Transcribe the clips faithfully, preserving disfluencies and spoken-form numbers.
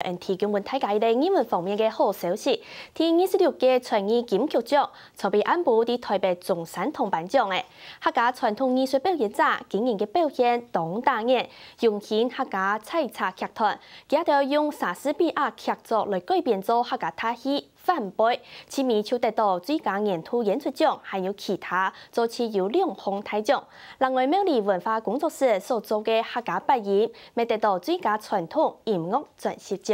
恩提供分大家一個藝文方面个好消息。第二十六屆傳藝金曲獎昨晡暗晡在台北中山堂頒獎个，客家傳統藝術表演者今年个表現當打眼，榮幸客家採茶劇團，佢兜用莎士比亞劇作來改編做客家大戲《反背》，盡尾就得到最佳年度演出獎，還有其他作品有兩項大獎。另外，苗栗文化工作室所做个客家八音，乜得到最佳傳統音樂專輯獎。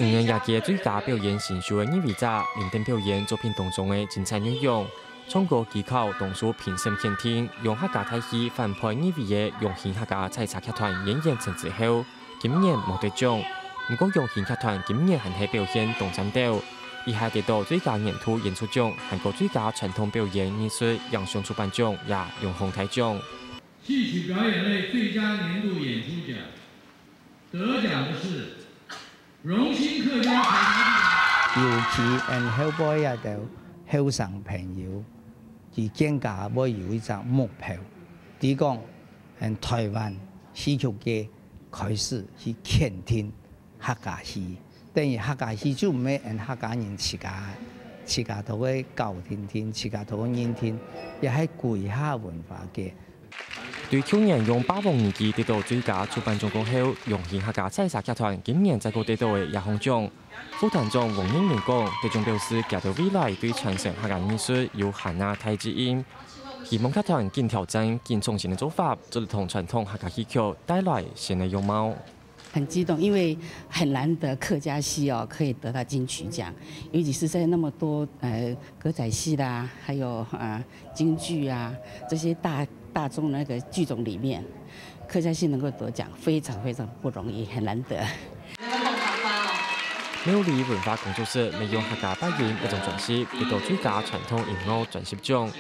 五月廿九最佳表演新秀个入圍者，輪等表演作品當中个精彩內容，唱歌技巧當受評審肯定，用客家大戲《反背》入圍个榮興客家採茶劇團演員陳子豪，今年無得獎。毋過榮興劇團今年還係表現當讚鬥，佢還得到最佳年度演出獎，還過最佳傳統表演藝術影像出版獎也兩項大獎。戲曲表演類最佳年度演出獎得奖的是荣兴客家台。尤其恩後輩這兜後生朋友，佢更加會有一隻目標，知講恩台灣戲曲界開始去肯定客家戲，等於客家戲就毋係恩客家人自家自家都會搞定定，自家都會認定，也係歸下文化个。 對舊年用《霸王別姬》得到最佳出版獎過後，榮興客家採茶劇團今年再過得到个這項獎。副團長黃英明講，得獎表示佢兜未來對傳承客家藝術有還較大志向，希望劇團緊挑戰、緊創新个做法，做得同傳統客家戲曲帶來新个樣貌。 很激动，因為很難得客家戲哦可以得到金曲獎，尤其是在那麼多呃歌仔戲啦，還有呃京劇啊這些大大眾那個劇種裡面，客家戲能夠得獎非常非常不容易，很難得。苗栗文化工作室乜用客家八音這張專輯得到最佳傳統音樂專輯獎。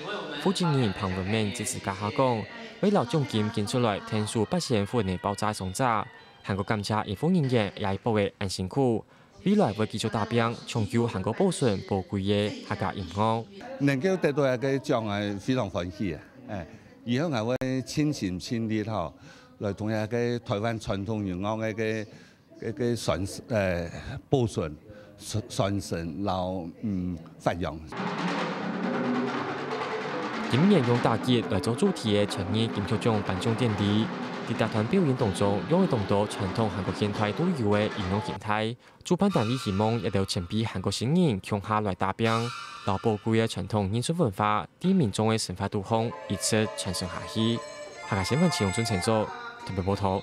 負責人彭文明致詞該下講，為了獎金捐出來𢯭手八仙粉个爆炸傷者， 還過感謝醫護人員這一駁仔恁辛苦，未來會繼續打拚，搶救還過保存寶貴个客家音樂。能夠得到這個獎，𠊎非常歡喜啊！哎，以後𠊎會盡心盡力吼，來同這個台灣傳統音樂个个个傳呃保存、傳傳承，然後嗯發揚。 今年用打擊來做主題个傳藝金曲獎頒獎典禮，在劇團表演當中用了當多傳統還過現代都有个音樂形態。主辦單位希望這兜前輩還過新人共下來打拚，摎寶貴个傳統藝術文化在民眾个生活肚項一直傳承下去。客家新聞徐永春製作，特別報導。